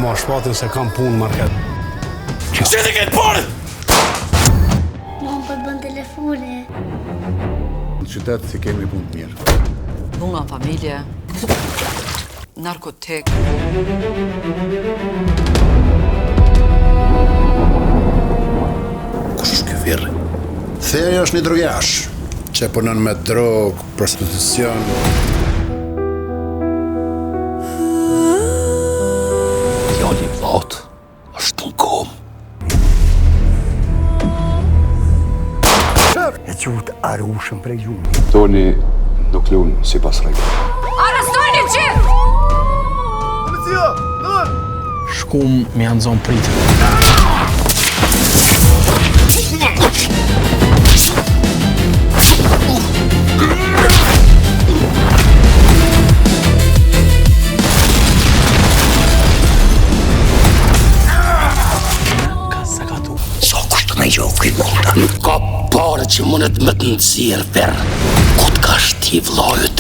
marrë shpatën se kam punë në market. Qëtë këtë parë! Më po të bën telefoni. Në qytet si kemi punë të mirë. Dhuna në familje, narkotik. Kush është ky ferri? Ferri është një drogash që punon me drogë, prostitucion. Djali i vllaut është në komë. E qutë arushën prej gjumë. Toni nuk lun sipas rregullave. Arrestojni gjithë! Shkum me janë zonë pritën. Sa kushtë me jo ky munda? Nuk ka pare që mundet me të nxjerr ferr. Ku të ka shti vllai yt?